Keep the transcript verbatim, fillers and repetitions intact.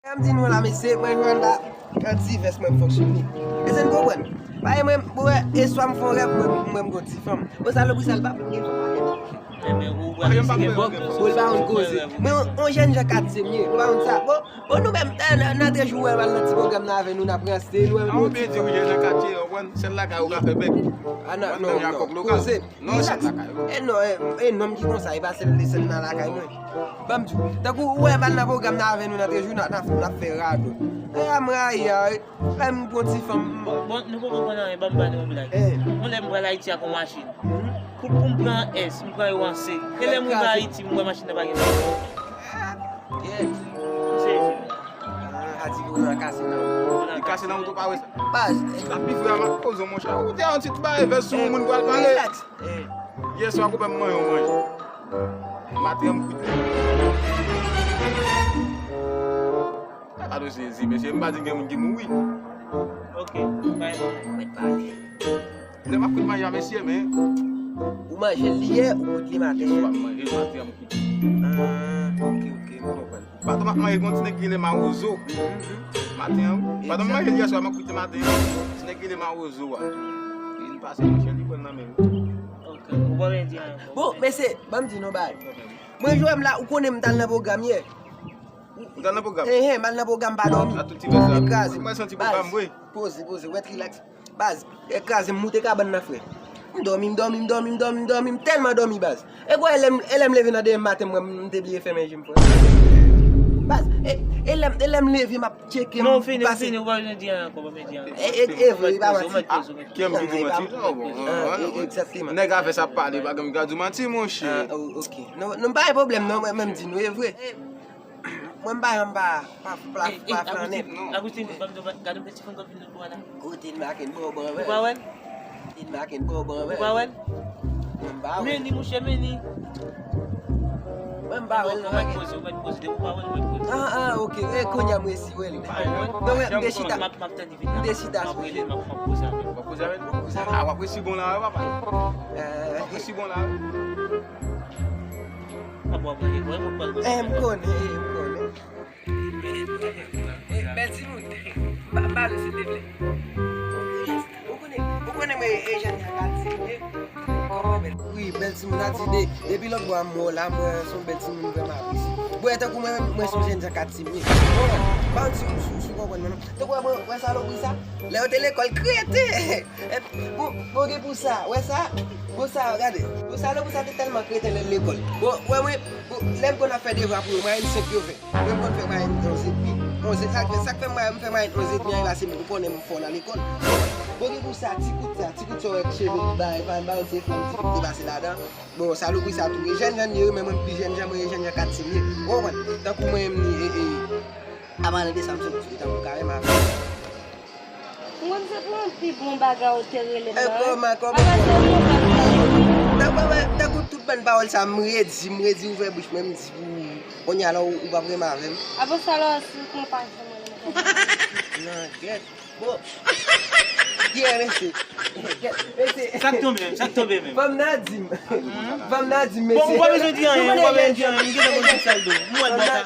Sa m di nou la, mesye, mwen jwenn la, an ti vès mwen m fonksyone. Mesye, n konprann. Paske mwen, mwen, e swa m fè yon rèv, mwen, mwen m gon ti fanm. Bon, salopri sa, l pa vle gen fanm avè m. Enben, ou pral eseye bòk. Bon, l pa konn koze. Mwen, yon, yon jèn jan katye m ye, ou pa konn sa. Bon, bon, nou menm, eh, nan, nan trè jou, w wè, al nan ti pwogram nan avè nou, n ap ranse, nou wè, nou byen dirije nan katye, w konprann? Sèl lakay ou ka fè bèk. Ah, non, non, non, koze. Non, se lakay ou. E non, e, e nonm ki konsa, e pa sèl, sèl nan lakay mwen. Ban m di w, tankou ou wè m al nan pwogram nan avè nou nan trè jou, n ap, n ap, n ap fè radòt. E a m rayi a, e, lè m pran ti fanm. Bon, bon, nou poko konn anyen, ban m ba nou yon blag. Eh. Yon lè m pral Ayiti ak yon machin. Pou, pou m pran S, m pran yo an C. E lè m rive Ayiti, m wè machin nan pa gen bagay. Kèt. M sezi. Ah, a di pou nan kase nan wout. Li kase nan wout ou pa wè sa. Baz. Sa pi frè a m ap poze w, monchè. Ou te yon ti bagay vè sou yon moun pral pale. Relax. Eh, yè swa konpè m mwen yon manje. Maten an m kwit li. Gad ou sezi, mesye, m pa di gen moun ki mouri. Ok, bay. Mèt pale. Lè m ap kwit manje a, mesye, men. Ou manje l yè, ou kwit li maten? Yè swa m manje l, maten an m kwit li. Ah, ok, ok, m konprann. Pandan m ap manje, gon ti nèg ki rele Mawozo. Maten an, wi. Pandan m manje l yè swa, m ap kwit li maten an. Ti nèg ki rele Mawozo a. Li pase, monchè, li pran nan men m. Ok, ou pa vle di anyen ankò. Bon, mesye, ban m di nou bagay. Mwen, Joel la, ou konnen m t al nan pwogram yè. Ou t al nan pwogram? Ehe, m al nan pwogram, m pa dòmi. Sa tout ti vès la. Ekraze. Mwen santi pwogram, wi. Poze, poze, wèt, relax. Baz, ekraze, m moute kabann nan, frè. M dòmi, m dòmi, m dòmi, m dòmi, m dòmi, m tèlman dòmi, baz. E kwè, e lè m, e lè m leve nan demen maten, mwen, m te bliye fèmen je m, frè. Baz, e, e lè m, e lè m leve, m ap tcheke, m pase. Non, fini, fini, ou pa bezwen di anyen ankò, pa bezwen di anyen ankò. E, e, e vre, e pa manti. Kiyès ki di manti? Ah, e, egzakteman. Nèg avè sa ap pale, pa gen moun ki ka di manti, monchè. Ah, oh, ok. Non, non, pa gen pwoblèm, non, mwen, mwen, m di nou, e vre. Mwen m pa janm pa, pa, pa, pa flannen. Agustin, Agustin, ban m di w, gade yon ti fanm k ap vin nan bò a la. Kote n make n bò bò avè l? Ou pa wè l? Kote n make n bò bò avè l? Ou pa wè l? Mwen m pa wè l. Meni, mouche, meni. Mwen m pa wè l, non. Ou mèt poze, ou mèt poze. Depi ou pa wè l, ou mèt poze. Ah, ah, ok. E kounye a m resi wè l. Ou pa wè l? Non, mwen, m te chita. M ap, m ap tande vin la. M te chita sou je l. M ap rele l, m ap, m ap poze avè l. W ap poze avè l? W ap poze avè l. Ah, w ap resi bon la, wi, papa. W ap resi bon la, wi. Ap w ap manje, wè, mwen pral manje. Eh, m konnen, eh, m konnen. Eh, bèl timoun. M pa, m pa le, silvouplè. Ou konnen, ou konnen mwen, eh, jèn jan katye m ye. Wi, bèl timoun, a di de, depi lòt bò a m wè w la, mwen se yon bèl timoun vrèman apresye. Bon, e tankou mwen, mwen se yon jèn jan katye m ye. Bon, pa konn si, si, si w konprann mwen, non. Tankou mwen, wè salopri sa, lè yo te lekòl, krete! Bon, bon, gen pou sa, wè sa? Bon, sa, gade. Bon, salopri sa te tèlman kreten lè l lekòl. Bon, wè mwen, bon, lè m konn ap fè devwa pou yo, mwayèn senk yo fè. Mwen m konn fè mwayèn onz edmi. Onz edmi, sa k fè, sa k fè m mwayèn, m fè mwayèn onz edmi an, e pase m konnen m fò nan lekòl. Bon, gen pou sa, ti kout sa, ti kout sa w wè k cheve bay, pa m ba yo se flanm, ti kout te pase ladan. Bon, salopri sa tou, e jèn jan m ye, wi, men mwen m pi jèn jan, mwen e jèn jan katye m ye. Ou konprann? Tankou mwen menm ni, e, e, a pale de sa, m sot di, tankou w ka renmen avè m. Mwen se pou yon pi bon bagay ou te rele m nan, wi. Kòman, kòman, kòman? Tankou, tankou tout bann pawòl sa, m redi, m redi ouvè bouch mwen, m di pou ou. Kounye a la, ou, ou p ap renmen avè m. Apre sa, lè w si mwen pa janm renmen konsa. Non, gèt. Bon. Yeah, mesye. Gèt, mesye. Sa k tonbe menm, sa k tonbe menm. Fanm nan di m. Fanm nan di m, mesye. Bon, ou pa bezwen di anyen, ou pa bezwen di anyen. M gentan konn tout sa l di w. M wè l bò sa.